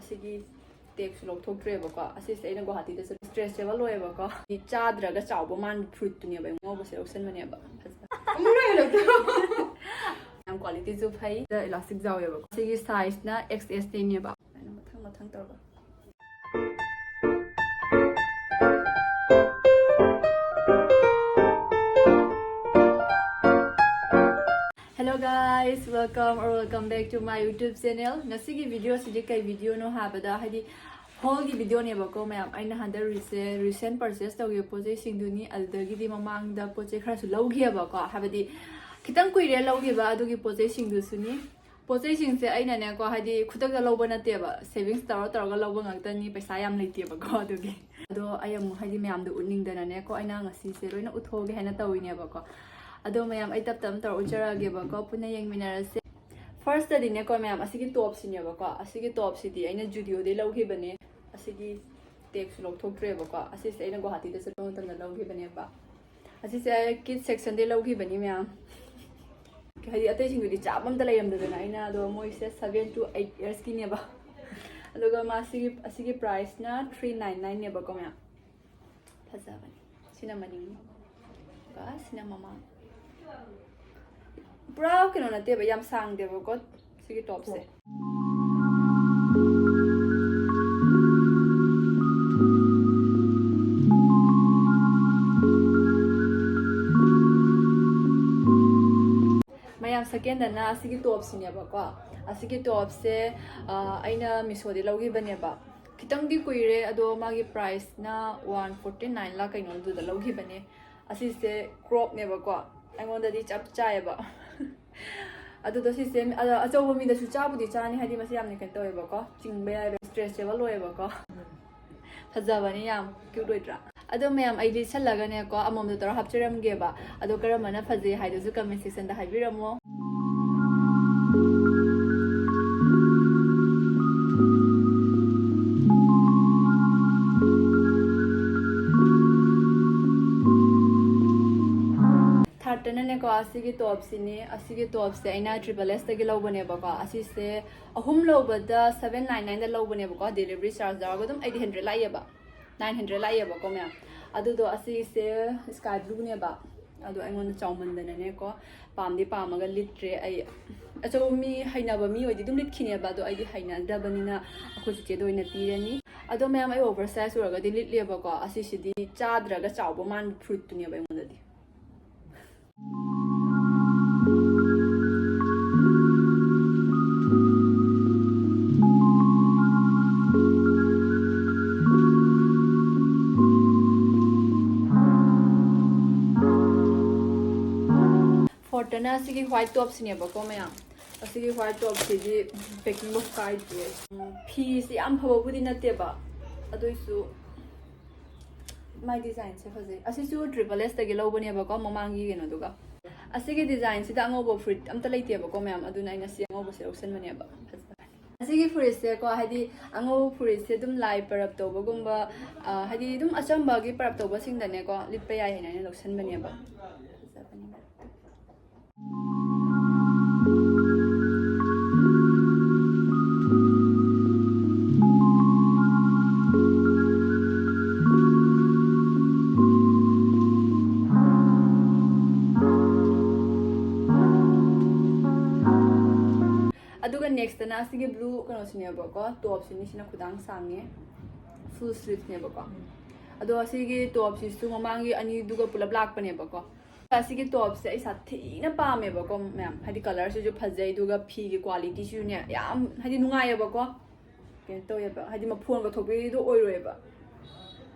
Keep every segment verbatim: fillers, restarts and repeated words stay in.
ꯁꯤꯒꯤ ꯇꯦꯛꯁꯨ ꯂꯧꯊꯣꯛꯇ꯭ꯔꯦꯕꯀꯣ꯫ ꯑꯁꯤꯁꯦ ꯑꯩꯅ ꯒꯨꯋꯥꯍꯥꯇꯤꯗ ꯆꯠ ꯁ꯭ꯇ꯭ꯔꯦꯆꯦꯕꯜ ꯑꯣꯏꯌꯦꯕꯀꯣ꯫ ꯆꯥꯗ꯭ꯔꯒ ꯆꯥꯎꯕ ꯃꯥꯟꯕ ꯐ꯭ꯔꯨꯏꯠꯇꯨꯅꯦꯕ ꯑꯩ ꯉꯧꯕꯁꯦ ꯂꯧꯁꯟꯕꯅꯦꯕ꯫ ꯐꯖꯅ ꯌꯥꯝ ꯀ꯭ꯋꯥꯂꯤꯇꯤꯁꯨ ꯐꯩ꯫ ꯁꯤꯗ ꯏꯂꯥꯁꯇꯤꯛ ꯌꯥꯎꯋꯦꯕꯀꯣ꯫ ꯁꯤꯒꯤ ꯁꯥꯏꯖꯅ ꯑꯦꯛꯁ ꯑꯦꯁ ꯇꯦꯟꯅꯦꯕ꯫ ꯑꯗꯨꯃꯥꯏꯅ ꯃꯊꯪ ꯃꯊꯪ ꯇꯧꯔꯒ꯫ Hello guys, welcome or welcome back to my YouTube channel. ꯉꯁꯤꯒꯤ ꯚꯤꯗꯤꯑꯣꯁꯤꯗꯤ ꯀꯩ ꯚꯤꯗꯤꯑꯣꯅꯣ ꯍꯥꯏꯕꯗ, ꯍꯥꯏꯗꯤ ꯍꯣꯜꯒꯤ ꯚꯤꯗꯤꯑꯣꯅꯦꯕꯀꯣ ꯃꯌꯥꯝ꯫ ꯑꯩꯅ ꯍꯟꯗꯛ ꯔꯤꯁꯦ ꯔꯤꯁꯦꯟ ꯄꯔꯆꯦꯁ ꯇꯧꯈꯤꯕ ꯄꯣꯠ ꯆꯩꯁꯤꯡꯗꯨꯅꯤ꯫ ꯑꯗꯨꯗꯒꯤꯗꯤ ꯃꯃꯥꯡꯗ ꯄꯣꯠ ꯆꯩ ꯈꯔꯁꯨ ꯂꯧꯈꯤꯑꯕꯀꯣ, ꯍꯥꯏꯕꯗꯤ ꯈꯤꯇꯪ ꯀꯨꯏꯔꯦ ꯂꯧꯈꯤꯕ ꯑꯗꯨꯒꯤ ꯄꯣꯠ ꯆꯩꯁꯤꯡꯗꯨꯁꯨꯅꯤ꯫ ꯄꯣꯠ ꯆꯩꯁꯤꯡꯁꯦ ꯑꯩꯅꯅꯦꯀꯣ, ꯍꯥꯏꯗꯤ ꯈꯨꯗꯛꯇ ꯂꯧꯕ ꯅꯠꯇꯦꯕ, ꯁꯦꯚꯤꯡꯁ ꯇꯧꯔ ꯇꯧꯔꯒ ꯂꯧꯕ ꯉꯥꯛꯇꯅꯤ, ꯄꯩꯁꯥ ꯌꯥꯝ ꯂꯩꯇꯦꯕꯀꯣ꯫ ꯑꯗꯨꯒꯤ ꯑꯗꯣ ꯑꯩ ꯑꯃꯨꯛ ꯍꯥꯏꯗꯤ ꯃꯌꯥꯝꯗꯣ ꯎꯠꯅꯤꯡꯗꯅꯅꯦꯀꯣ, ꯑꯩꯅ ꯉꯁꯤꯁꯦ ꯂꯣꯏꯅ ꯎꯠꯊꯣꯛꯑꯒꯦ ꯍꯥꯏꯅ ꯇꯧꯋꯤꯅꯦꯕꯀꯣ꯫ ꯑꯗꯣ ꯃꯌꯥꯝ ꯑꯩ ꯇꯞ ꯇꯞꯅ ꯇꯧꯔ ꯎꯠꯆꯔꯛꯑꯒꯦꯕꯀꯣ, ꯄꯨꯟꯅ ꯌꯦꯡꯃꯤꯟꯅꯔꯁꯦ꯫ ꯐꯥꯔꯁꯇꯗꯤꯅꯦꯀꯣ ꯃꯌꯥꯝ, ꯑꯁꯤꯒꯤ ꯇꯣꯞꯁꯤꯅꯦꯕꯀꯣ꯫ ꯑꯁꯤꯒꯤ ꯇꯣꯞꯁꯤꯗꯤ ꯑꯩꯅ ꯖꯨꯗꯤꯑꯣꯗꯩ ꯂꯧꯈꯤꯕꯅꯦ꯫ ꯑꯁꯤꯒꯤ ꯇꯦꯛꯁꯨ ꯂꯧꯊꯣꯛꯇ꯭ꯔꯦꯕꯀꯣ꯫ ꯑꯁꯤꯁꯦ ꯑꯩꯅ ꯒꯨꯋꯥꯍꯥꯇꯤꯗ ꯆꯠꯄ ꯃꯇꯝꯗ ꯂꯧꯈꯤꯕꯅꯦꯕ꯫ ꯑꯁꯤꯁꯦ ꯀꯤꯠ ꯁꯦꯛꯁꯟꯗꯩ ꯂꯧꯈꯤꯕꯅꯤ ꯃꯌꯥꯝ꯫ ꯍꯥꯏꯗꯤ ꯑꯇꯩꯁꯤꯡꯗꯨꯗꯤ ꯆꯥꯕ ꯑꯝꯇ ꯂꯩꯔꯝꯗꯗꯅ ꯑꯩꯅ, ꯑꯗꯣ ꯃꯣꯏꯁꯦ seven to eight yearsꯀꯤꯅꯦꯕ꯫ ꯑꯗꯨꯒ ꯃꯥꯁꯤꯒꯤ, ꯑꯁꯤꯒꯤ ꯄ꯭ꯔꯥꯏꯁꯅ three nine nineꯅꯦꯕꯀꯣ ꯃꯌꯥꯝ꯫ ꯐꯖꯕꯅꯤ꯫ ꯁꯤꯅ ꯃꯅꯤꯡ꯫ ꯀꯣ ꯁꯤꯅ ꯃꯃꯥꯡ꯫ ꯄꯨꯔꯥ ꯀꯩꯅꯣ ꯅꯠꯇꯦꯕ, ꯌꯥꯝ ꯁꯥꯡꯗꯦꯕꯀꯣ ꯁꯤꯒꯤ ꯇꯣꯞꯁꯦ꯫ ꯃꯌꯥꯝ, ꯁꯦꯀꯦꯟꯗꯅ ꯑꯁꯤꯒꯤ ꯇꯣꯞꯁꯤꯅꯦꯕꯀꯣ꯫ ꯑꯁꯤꯒꯤ ꯇꯣꯞꯁꯦ, ꯑ, ꯑꯩꯅ ꯃꯤꯁꯣꯗꯤ ꯂꯧꯈꯤꯕꯅꯦꯕ꯫ ꯈꯤꯇꯪꯗꯤ ꯀꯨꯏꯔꯦ, ꯑꯗꯣ ꯃꯥꯒꯤ ꯄ꯭ꯔꯥꯏꯁꯅ one forty nineꯂ ꯀꯩꯅꯣ ꯑꯗꯨꯗ ꯂꯧꯈꯤꯕꯅꯦ꯫ ꯑꯁꯤꯁꯦ ꯀ꯭ꯔꯣꯞꯅꯦꯕꯀꯣ꯫ ꯑꯩꯉꯣꯟꯗꯗꯤ ꯆꯞ ꯆꯥꯏꯌꯦꯕ꯫ ꯑꯗꯨꯗꯣ ꯁꯤꯁꯦ, ꯑ, ꯑꯆꯧꯕ ꯃꯤꯗꯁꯨ ꯆꯥꯕꯨꯗꯤ ꯆꯥꯅꯤ, ꯍꯥꯏꯗꯤ ꯃꯁꯤ ꯌꯥꯝꯅ ꯀꯩꯅꯣ ꯇꯧꯋꯦꯕꯀꯣ, ꯆꯤꯡꯕ ꯌꯥꯏꯕ, ꯁ꯭ꯇ꯭ꯔꯦꯆꯦꯕꯜ ꯑꯣꯏꯌꯦꯕꯀꯣ꯫ ꯐꯖꯕꯅꯤ ꯌꯥꯝ, ꯀ꯭ꯌꯨꯠ ꯑꯣꯏꯗ꯭ꯔꯥ? ꯑꯗꯣ ꯃꯌꯥꯝ, ꯑꯩ ꯂꯤꯠꯁꯜꯂꯒꯅꯦꯀꯣ, ꯑꯃꯃꯝꯗ ꯇꯧꯔ ꯍꯥꯞꯆꯔꯝꯒꯦꯕ꯫ ꯑꯗꯣ ꯀꯔꯝꯕꯅ ꯐꯖꯩ ꯍꯥꯏꯗꯨꯁꯨ ꯀꯃꯦꯟ ꯁꯦꯛꯁꯟꯗ ꯍꯥꯏꯕꯤꯔꯝꯃꯣ꯫ ꯊꯥꯔꯠꯇꯅꯅꯦꯀꯣ, ꯀꯣ, ꯑꯁꯤꯒꯤ ꯇꯣꯞꯁꯤꯅꯤ꯫ ꯑꯁꯤꯒꯤ ꯇꯣꯞꯁꯦ ꯑꯩꯅ ꯇ꯭ꯔꯤꯄꯜ ꯑꯦꯁꯇꯒꯤ ꯂꯧꯕꯅꯦꯕꯀꯣ꯫ ꯑꯁꯤꯁꯦ ꯑꯍꯨꯝ ꯂꯧꯕꯗ ꯁꯚꯦꯟ ꯅꯥꯏꯟ ꯅꯥꯏꯟꯗ ꯂꯧꯕꯅꯦꯕꯀꯣ, ꯗꯦꯂꯤꯚꯔꯤ ꯆꯥꯔꯖ ꯌꯥꯎꯔꯒ ꯑꯗꯨꯝ ꯑꯩꯠ ꯍꯟꯗ꯭ꯔꯦꯗ ꯂꯥꯛꯏꯑꯕ, ꯅꯥꯏꯟ ꯍꯟꯗ꯭ꯔꯦꯗ ꯂꯥꯛꯏꯑꯕꯀꯣ ꯃꯌꯥꯝ꯫ ꯑꯗꯨꯗꯣ ꯑꯁꯤꯁꯦ ꯁ꯭ꯀꯥꯏ ꯕ꯭ꯂꯨꯅꯦꯕ꯫ ꯑꯗꯣ ꯑꯩꯉꯣꯟꯗ ꯆꯥꯎꯃꯟꯗꯅꯅꯦꯀꯣ, ꯄꯥꯝꯗꯤ ꯄꯥꯝꯃꯒ ꯂꯤꯠꯇ꯭ꯔꯦ꯫ ꯑꯩ ꯑꯆꯧꯕ ꯃꯤ, ꯍꯩꯅꯕ ꯃꯤ ꯑꯣꯏꯗꯤ ꯑꯗꯨꯝ ꯂꯤꯠꯈꯤꯅꯦꯕ, ꯑꯗꯣ ꯑꯩꯗꯤ ꯍꯩꯅꯗꯕꯅꯤꯅ ꯑꯩꯈꯣꯏ ꯆꯤꯆꯦꯗ ꯑꯣꯏꯅ ꯄꯤꯔꯅꯤ꯫ ꯑꯗꯣ ꯃꯌꯥꯝ, ꯑꯩ ꯑꯣꯚꯔ ꯁꯥꯏꯖ ꯑꯣꯏꯔꯒꯗꯤ ꯂꯤꯠꯂꯦꯕꯀꯣ꯫ ꯑꯁꯤꯁꯤꯗꯤ ꯆꯥꯗ꯭ꯔꯒ ꯆꯥꯎꯕ ꯃꯥꯟꯕ ꯐꯨꯔꯤꯠꯇꯨꯅꯦꯕ ꯑꯩꯉꯣꯟꯗꯗꯤ꯫ ꯐꯣꯔꯠꯇꯅ ꯑꯁꯤꯒꯤ ꯋꯥꯏꯠ ꯇꯣꯞꯁꯤꯅꯦꯕꯀꯣ ꯃꯌꯥꯝ꯫ ꯑꯁꯤꯒꯤ ꯋꯥꯏꯠ ꯇꯣꯞꯁꯤꯗꯤ ꯄꯦꯀꯤꯡ ꯕꯣꯛꯁ ꯀꯥꯏꯗꯦ꯫ ꯎꯝ, ꯐꯤꯁꯤ ꯌꯥꯝ ꯐꯕꯕꯨꯗꯤ ꯅꯠꯇꯦꯕ, ꯑꯗꯨꯏꯁꯨ ꯃꯥꯏ ꯗꯤꯖꯥꯏꯟꯁꯦ ꯐꯖꯩ꯫ ꯑꯁꯤꯁꯨ ꯇ꯭ꯔꯤꯄꯜ ꯑꯦꯁꯇꯒꯤ ꯂꯧꯕꯅꯦꯕꯀꯣ, ꯃꯃꯥꯡꯒꯤ ꯀꯩꯅꯣꯗꯨꯒ꯫ ꯑꯁꯤꯒꯤ ꯗꯤꯖꯥꯏꯟꯁꯤꯗ ꯑꯉꯧꯕ ꯐꯨꯔꯤꯠ ꯑꯝꯇ ꯂꯩꯇꯦꯕꯀꯣ ꯃꯌꯥꯝ, ꯑꯗꯨꯅ ꯑꯩꯅ ꯁꯤ ꯑꯉꯧꯕꯁꯦ ꯂꯧꯁꯟꯕꯅꯦꯕ꯫ ꯐꯖꯕꯅꯦ꯫ ꯑꯁꯤꯒꯤ ꯐꯨꯔꯤꯠꯁꯦꯀꯣ, ꯍꯥꯏꯗꯤ ꯑꯉꯧꯕ ꯐꯨꯔꯤꯠꯁꯦ ꯑꯗꯨꯝ ꯂꯥꯏ ꯄꯔꯞ ꯇꯧꯕꯒꯨꯝꯕ, ꯑ, ꯍꯥꯏꯗꯤ ꯑꯗꯨꯝ ꯑꯆꯝꯕꯒꯤ ꯄꯔꯞ ꯇꯧꯕꯁꯤꯡꯗꯅꯦꯀꯣ, ꯂꯤꯠꯄ ꯌꯥꯏ ꯍꯥꯏꯅ ꯑꯩꯅ ꯂꯧꯁꯟꯕꯅꯦꯕ꯫ ꯐꯖꯕꯅꯦ꯫ ꯑꯗꯨꯒ ꯅꯦꯛꯁꯇꯅ ꯑꯁꯤꯒꯤ ꯕ꯭ꯂꯨ ꯀꯩꯅꯣꯁꯤꯅꯦꯕꯀꯣ, ꯇꯣꯞꯁꯤꯅꯤ꯫ ꯁꯤꯅ ꯈꯨꯗꯥꯡ ꯁꯥꯡꯉꯦ, ꯐꯨꯜ ꯁ꯭ꯂꯤꯞꯅꯦꯕꯀꯣ꯫ ꯑꯗꯣ ꯑꯁꯤꯒꯤ ꯇꯣꯞꯁꯤꯁꯨ ꯃꯃꯥꯡꯒꯤ ꯑꯅꯤꯗꯨꯒ ꯄꯨꯂꯞ ꯂꯥꯛꯄꯅꯦꯕꯀꯣ꯫ ꯑꯁꯤꯒꯤ ꯇꯣꯞꯁꯦ ꯑꯩ ꯁꯥꯊꯤꯅ ꯄꯥꯝꯃꯦꯕꯀꯣ ꯃꯌꯥꯝ, ꯍꯥꯏꯗꯤ ꯀꯂꯔꯁꯤꯁꯨ ꯐꯖꯩ, ꯑꯗꯨꯒ ꯐꯤꯒꯤ ꯀ꯭ꯋꯥꯂꯤꯇꯤꯁꯨꯅꯦ ꯌꯥꯝ ꯍꯥꯏꯗꯤ ꯅꯨꯡꯉꯥꯏꯌꯦꯕꯀꯣ꯫ ꯀꯩꯅꯣ ꯇꯧꯋꯦꯕ, ꯍꯥꯏꯗꯤ ꯃꯐꯣꯟꯒ ꯊꯣꯛꯄꯤꯗꯣ ꯑꯣꯏꯔꯣꯏꯕ꯫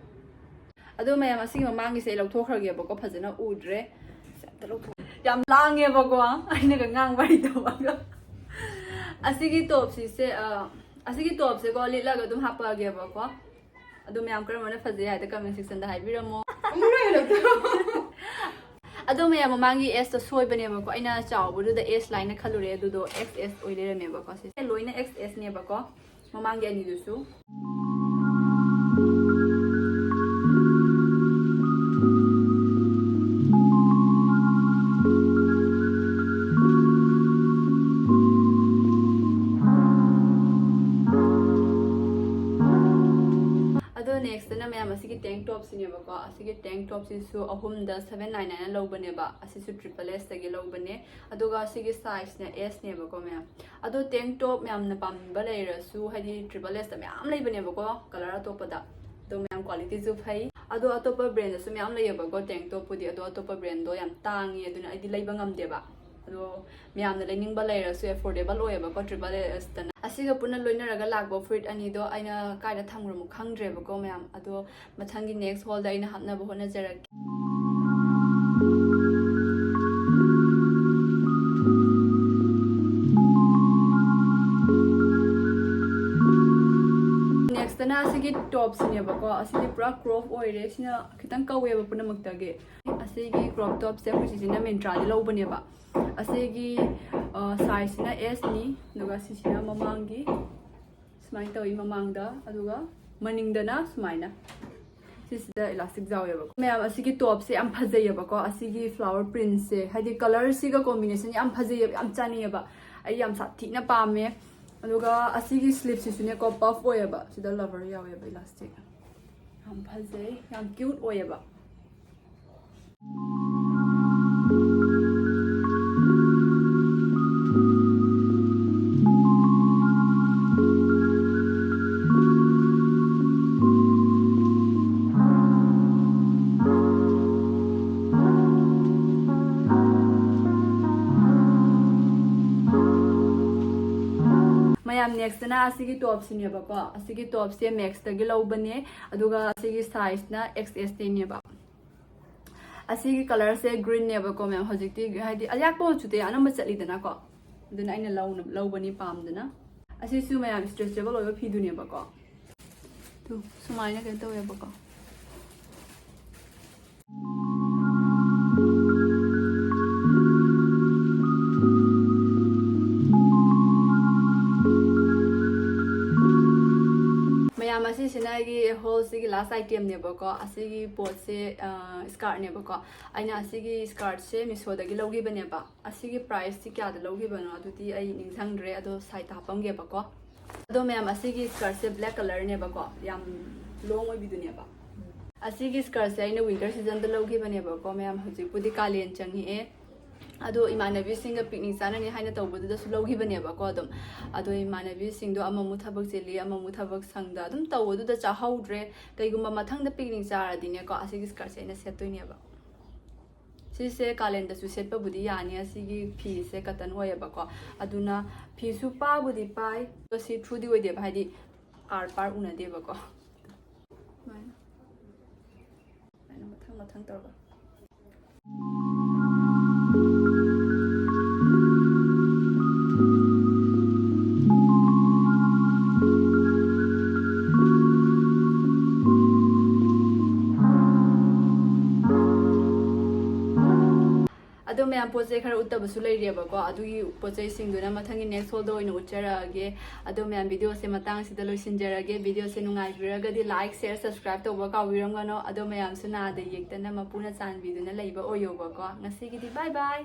ꯑꯗꯣ ꯃꯌꯥꯝ, ꯑꯁꯤꯒꯤ ꯃꯃꯥꯡꯒꯤꯁꯦ ꯑꯩ ꯂꯧꯊꯣꯛꯈ꯭ꯔꯒꯦꯕꯀꯣ, ꯐꯖꯅ ꯎꯗ꯭ꯔꯦ꯫ ꯁꯦ, ꯑꯝꯇ ꯂꯧꯊꯣꯛ-, ꯌꯥꯝ ꯂꯥꯡꯉꯦꯕꯀꯣ, ꯑꯩꯅꯒ ꯉꯥꯡꯕ ꯍꯩꯇꯕꯒ꯫ ꯑꯁꯤꯒꯤ ꯇꯣꯞꯁꯤꯁꯦ, ꯑ, ꯑꯁꯤꯒꯤ ꯇꯣꯞꯁꯦꯀꯣ ꯂꯤꯠꯂꯒ ꯑꯗꯨꯝ ꯍꯥꯞꯄꯛꯑꯒꯦꯕꯀꯣ꯫ ꯑꯗꯣ ꯃꯌꯥꯝ ꯀꯔꯝꯕꯅ ꯐꯖꯩ ꯍꯥꯏꯗꯣ ꯀꯃꯦꯟ ꯁꯦꯛꯁꯟꯗ ꯍꯥꯏꯕꯤꯔꯝꯃꯣ꯫ ꯑꯃꯨꯛ ꯂꯣꯏꯔꯛꯇ꯭ꯔꯣ? ꯑꯗꯣ ꯃꯌꯥꯝ, ꯃꯃꯥꯡꯒꯤ ꯑꯦꯁꯇꯣ ꯁꯣꯏꯕꯅꯦꯕꯀꯣ, ꯑꯩꯅ ꯆꯥꯎꯕꯗꯨꯗ ꯑꯦꯁ ꯂꯥꯏꯅ ꯈꯜꯂꯨꯔꯦ, ꯑꯗꯨꯗꯣ ꯑꯦꯛꯁ ꯑꯦꯁ ꯑꯣꯏ ꯂꯩꯔꯝꯃꯦꯕꯀꯣ꯫ ꯁꯤꯁꯦ ꯂꯣꯏꯅ ꯑꯦꯛꯁ ꯑꯦꯁꯅꯦꯕꯀꯣ, ꯃꯃꯥꯡꯒꯤ ꯑꯅꯤꯗꯨꯁꯨ꯫ Next ꯇꯅ ꯃꯌꯥꯝ ꯑꯁꯤꯒꯤ tank top ꯁꯤꯅꯦꯕꯀꯣ꯫ ꯑꯁꯤꯒꯤ tank top ꯁꯤꯁꯨ ꯑꯍꯨꯝꯗ seven nine nine ꯂꯧꯕꯅꯦꯕ꯫ ꯑꯁꯤꯁꯨ triple S ꯇꯒꯤ ꯂꯧꯕꯅꯦ꯫ ꯑꯗꯨꯒ ꯑꯁꯤꯒꯤ size ꯅ S ꯅꯦꯕꯀꯣ ꯃꯌꯥꯝ꯫ ꯑꯗꯣ tank top ꯃꯌꯥꯝꯅ ꯄꯥꯝꯕ ꯂꯩꯔꯁꯨ, ꯍꯥꯏꯗꯤ triple S ꯇ ꯃꯌꯥꯝ ꯂꯩꯕꯅꯦꯕꯀꯣ, color ꯑꯇꯣꯞꯄꯗ꯫ ꯑꯗꯣ ꯃꯌꯥꯝ quality ꯁꯨ ꯐꯩ꯫ ꯑꯗꯣ ꯑꯇꯣꯞꯄ brand ꯗꯁꯨ ꯃꯌꯥꯝ ꯂꯩꯌꯦꯕꯀꯣ tank top ꯄꯨꯗꯤ꯫ ꯑꯗꯣ ꯑꯇꯣꯞꯄ brand ꯗꯣ ꯌꯥꯝ ꯇꯥꯡꯉꯤ, ꯑꯗꯨꯅ ꯑꯩꯗꯤ ꯂꯩꯕ ꯉꯝꯗꯦꯕ꯫ ꯑꯗꯣ ꯃꯌꯥꯝꯅ ꯂꯩꯅꯤꯡꯕ ꯂꯩꯔꯁꯨ affordable ꯑꯣꯏꯌꯦꯕꯀꯣ triple S ꯇꯅ꯫ ꯑꯁꯤꯒ ꯄꯨꯟꯅ ꯂꯣꯏꯅꯔꯒ ꯂꯥꯛꯄ ꯐꯨꯔꯤꯠ ꯑꯅꯤꯗꯣ ꯑꯩꯅ ꯀꯥꯏꯗ ꯊꯝꯈ꯭ꯔꯃꯣ ꯈꯪꯗ꯭ꯔꯦꯕꯀꯣ ꯃꯌꯥꯝ꯫ ꯑꯗꯣ ꯃꯊꯪꯒꯤ next haul ꯗ ꯑꯩꯅ ꯍꯥꯞꯅꯕ ꯍꯣꯠꯅꯖꯔꯛꯀꯦ꯫ Next ꯇꯅ ꯑꯁꯤꯒꯤ top ꯁꯤꯅꯦꯕꯀꯣ꯫ ꯑꯁꯤꯗꯤ ꯄꯨꯔꯥ crop ꯑꯣꯏꯔꯦ꯫ ꯁꯤꯅ ꯈꯤꯇꯪ ꯀꯧꯋꯦꯕ ꯄꯨꯝꯅꯃꯛꯇꯒꯤ꯫ ꯑꯁꯤꯒꯤ crop top ꯁꯦ ꯑꯩꯈꯣꯏ ꯆꯤꯆꯦꯅ Myntra ꯗꯒꯤ ꯂꯧꯕꯅꯦꯕ꯫ ꯑꯁꯤꯒꯤ, ꯑ, size ꯁꯤꯅ S ꯅꯤ, ꯑꯗꯨꯒ ꯁꯤꯁꯤꯅ ꯃꯃꯥꯡꯒꯤ ꯁꯨꯃꯥꯏꯅ ꯇꯧꯏ ꯃꯃꯥꯡꯗ, ꯑꯗꯨꯒ ꯃꯅꯤꯡꯗꯅ ꯁꯨꯃꯥꯏꯅ ꯁꯤꯁꯤꯗ elastic ꯌꯥꯎꯋꯦꯕꯀꯣ꯫ ꯃꯌꯥꯝ, ꯑꯁꯤꯒꯤ top ꯁꯦ ꯌꯥꯝ ꯐꯖꯩꯌꯦꯕꯀꯣ꯫ ꯑꯁꯤꯒꯤ flower print ꯁꯦ, ꯍꯥꯏꯗꯤ color ꯁꯤꯒ combination ꯌꯥꯝ ꯐꯖꯩꯌꯦꯕ, ꯌꯥꯝ ꯆꯥꯟꯅꯩꯌꯦꯕ꯫ ꯑꯩ ꯌꯥꯝ ꯁꯥꯊꯤꯅ ꯄꯥꯝꯃꯦ꯫ ꯑꯗꯨꯒ ꯑꯁꯤꯒꯤ sleeve ꯁꯤꯁꯨꯅꯦꯀꯣ, puff ꯑꯣꯏꯌꯦꯕ꯫ ꯁꯤꯗ lover ꯌꯥꯎꯋꯦꯕ, elastic꯫ ꯌꯥꯝ ꯐꯖꯩ, ꯌꯥꯝ cute ꯑꯣꯏꯌꯦꯕ꯫ ꯃꯌꯥꯝ, next ꯇꯅ ꯑꯁꯤꯒꯤ top ꯁꯤꯅꯦꯕꯀꯣ꯫ ꯑꯁꯤꯒꯤ top ꯁꯦ Max ꯇꯒꯤ ꯂꯧꯕꯅꯦ, ꯑꯗꯨꯒ ꯑꯁꯤꯒꯤ size ꯅ X S ꯇꯩꯅꯦꯕ꯫ ꯑꯁꯤꯒꯤ color ꯁꯦ green ꯅꯦꯕꯀꯣ ꯃꯌꯥꯝ꯫ ꯍꯧꯖꯤꯛꯇꯤ ꯍꯥꯏꯗꯤ ꯑꯌꯥꯛꯄ ꯃꯆꯨꯗꯤ ꯑꯅꯝꯕ ꯆꯠꯂꯤꯗꯅꯀꯣ, ꯑꯗꯨꯅ ꯑꯩꯅ ꯂꯧꯅ-, ꯂꯧꯕꯅꯤ ꯄꯥꯝꯗꯅ꯫ ꯑꯁꯤꯁꯨ ꯃꯌꯥꯝ stretchable ꯑꯣꯏꯕ ꯐꯤꯗꯨꯅꯦꯕꯀꯣ꯫ ꯑꯗꯨ ꯁꯨꯃꯥꯏꯅ ꯀꯩꯅꯣ ꯇꯧꯋꯦꯕꯀꯣ꯫ ꯃꯌꯥꯝ, ꯑꯁꯤꯁꯤꯅ ꯑꯩꯒꯤ haul ꯁꯤꯒꯤ last item ꯅꯦꯕꯀꯣ꯫ ꯑꯁꯤꯒꯤ ꯄꯣꯠꯁꯦ, ꯑ, skirt ꯅꯦꯕꯀꯣ꯫ ꯑꯩꯅ ꯑꯁꯤꯒꯤ skirt ꯁꯦ Meesho ꯗꯒꯤ ꯂꯧꯈꯤꯕꯅꯦꯕ꯫ ꯑꯁꯤꯒꯤ price ꯁꯤ ꯀꯌꯥꯗ ꯂꯧꯈꯤꯕꯅꯣ ꯑꯗꯨꯗꯤ ꯑꯩ ꯅꯤꯡꯁꯤꯡꯗ꯭ꯔꯦ, ꯑꯗꯣ side ꯇ ꯍꯥꯞꯄꯝꯒꯦꯕꯀꯣ꯫ ꯑꯗꯣ ꯃꯌꯥꯝ, ꯑꯁꯤꯒꯤ skirt ꯁꯦ black color ꯅꯦꯕꯀꯣ꯫ ꯌꯥꯝ ꯂꯣꯡ ꯑꯣꯏꯕꯤꯗꯨꯅꯦꯕ꯫ ꯑꯁꯤꯒꯤ ꯁ꯭ꯀꯔꯠꯁꯦ ꯑꯩꯅ ꯋꯤꯟꯇꯔ ꯁꯤꯖꯟꯗ ꯂꯧꯈꯤꯕꯅꯦꯕꯀꯣ ꯃꯌꯥꯝ꯫ ꯍꯧꯖꯤꯛꯄꯨꯗꯤ ꯀꯥꯂꯦꯟ ꯆꯪꯉꯛꯑꯦ꯫ ꯑꯗꯣ ꯏꯃꯥꯟꯅꯕꯤꯁꯤꯡꯒ ꯄꯤꯛꯅꯤꯛ ꯆꯥꯅꯅꯤ ꯍꯥꯏꯅ ꯇꯧꯕꯗꯨꯗꯁꯨ ꯂꯧꯈꯤꯕꯅꯦꯕꯀꯣ ꯑꯗꯨꯝ꯫ ꯑꯗꯣ ꯏꯃꯥꯟꯅꯕꯤꯁꯤꯡꯗꯣ ꯑꯃꯃꯨꯛ ꯊꯕꯛ ꯆꯤꯜꯂꯤ, ꯑꯃꯃꯨꯛ ꯊꯕꯛ ꯁꯪꯗ ꯑꯗꯨꯝ ꯇꯧꯕꯗꯨꯗ ꯆꯥꯍꯧꯗ꯭ꯔꯦ꯫ ꯀꯩꯒꯨꯝꯕ ꯃꯊꯪꯗ ꯄꯤꯛꯅꯤꯛ ꯆꯥꯔꯗꯤꯅꯦꯀꯣ, ꯑꯁꯤꯒꯤ ꯁ꯭ꯀꯔꯠꯁꯦ ꯑꯩꯅ ꯁꯦꯠꯇꯣꯏꯅꯦꯕ꯫ ꯁꯤꯁꯦ ꯀꯥꯂꯦꯟꯗꯁꯨ ꯁꯦꯠꯄꯕꯨꯗꯤ ꯌꯥꯅꯤ꯫ ꯑꯁꯤꯒꯤ ꯐꯤꯁꯦ ꯀꯇꯟ ꯑꯣꯏꯌꯦꯕꯀꯣ, ꯑꯗꯨꯅ ꯐꯤꯁꯨ ꯄꯥꯕꯨꯗꯤ ꯄꯥꯏ, ꯑꯗꯣ ꯁꯤ ꯊ꯭ꯔꯨꯗꯤ ꯑꯣꯏꯗꯦꯕ, ꯍꯥꯏꯗꯤ ꯑꯥꯔ ꯄꯥꯔ ꯎꯅꯗꯦꯕꯀꯣ꯫ ꯁꯨꯃꯥꯏꯅ ꯁꯨꯃꯥꯏꯅ ꯃꯊꯪ ꯃꯊꯪ ꯇꯧꯔꯒ꯫ ꯑꯗꯣ ꯃꯌꯥꯝ, ꯄꯣꯠ ꯆꯩ ꯈꯔ ꯎꯠꯇꯕꯁꯨ ꯂꯩꯔꯤꯑꯕꯀꯣ, ꯑꯗꯨꯒꯤ ꯄꯣꯠ ꯆꯩꯁꯤꯡꯗꯨꯅ ꯃꯊꯪꯒꯤ ꯅꯦꯛꯁ ꯍꯣꯜꯗ ꯑꯣꯏꯅ ꯎꯠꯆꯔꯛꯑꯒꯦ꯫ ꯑꯗꯣ ꯃꯌꯥꯝ, ꯚꯤꯗꯤꯑꯣꯁꯦ ꯃꯇꯥꯡꯁꯤꯗ ꯂꯣꯏꯁꯤꯟꯖꯔꯒꯦ꯫ ꯚꯤꯗꯤꯑꯣꯁꯦ ꯅꯨꯡꯉꯥꯏꯕꯤꯔꯒꯗꯤ ꯂꯥꯏꯛ, ꯁꯦꯌꯔ, ꯁꯕꯁꯀ꯭ꯔꯥꯏꯕ ꯇꯧꯕ ꯀꯥꯎꯕꯤꯔꯝꯒꯅꯣ꯫ ꯑꯗꯣ ꯃꯌꯥꯝꯁꯨ ꯅꯥꯗ ꯌꯦꯛꯇꯅ ꯃꯄꯨꯅ ꯆꯥꯟꯕꯤꯗꯨꯅ ꯂꯩꯕ ꯑꯣꯏꯌꯣꯕꯀꯣ꯫ ꯉꯁꯤꯒꯤꯗꯤ ꯕꯥꯏ ꯕꯥꯏ꯫